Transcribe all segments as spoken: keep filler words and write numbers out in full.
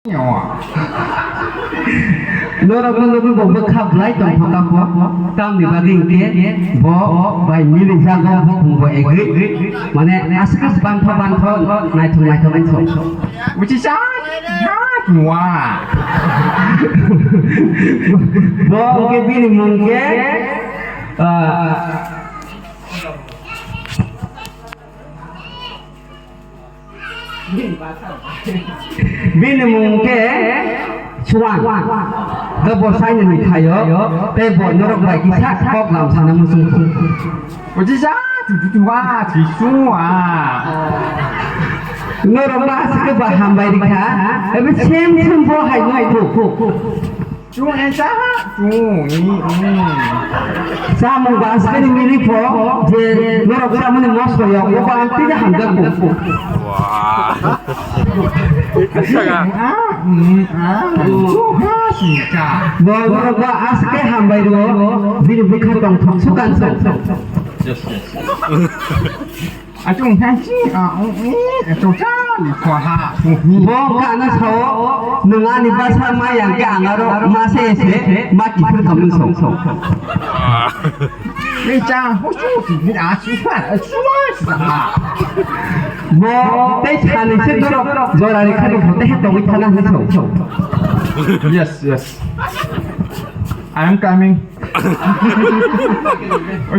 Norok no nugwi bo bwkha belai tongthokha kho. Tamni bagwi hinkhe bo bai mili jago, bo khungbo egwi. Mane aswk bantho bantho naithok naithok wngkha. Uchi cha cha nua. Bo hinkhe bini mung khe, ah, bini mung khe Suan. Khe bo sainani thaio, tei bo norok bai kisa kok lam sana muchung kho. Uchi cha chu chu chu wa chi chu wa. Norok ma aswk khe ba hambai rikha, ebe sem sem bo hai nukhu. Chung e cha ha, chung ni, ni. Samung ba aswkni mili pho, je norok samani moso yok, bo ba ang tini hamjak bo. Wah. Asaga. Ah, mm, ah, chung ha, si cha. Bo norok ba aswk hambai ro, bini bwkha tong thok sukan so. Yes, yes. Achung thanchi, a, ong, e, achung cha, ni kho ha, ong, hi. Bo kana sao, nung ani basa ma yang ke angaro, ma se se, ma kiphir kamu so. Ni cha, ho chu, ni a chu ha, a chu ha, sa ha. Bo, tei sani se dorok, jora ni khani bo, tei to wi thana ni so. Yes, yes. I am coming.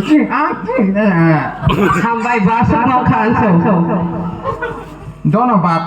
Sing, ah, sing, eh, eh. Hambai basa no khan so. Dono bak.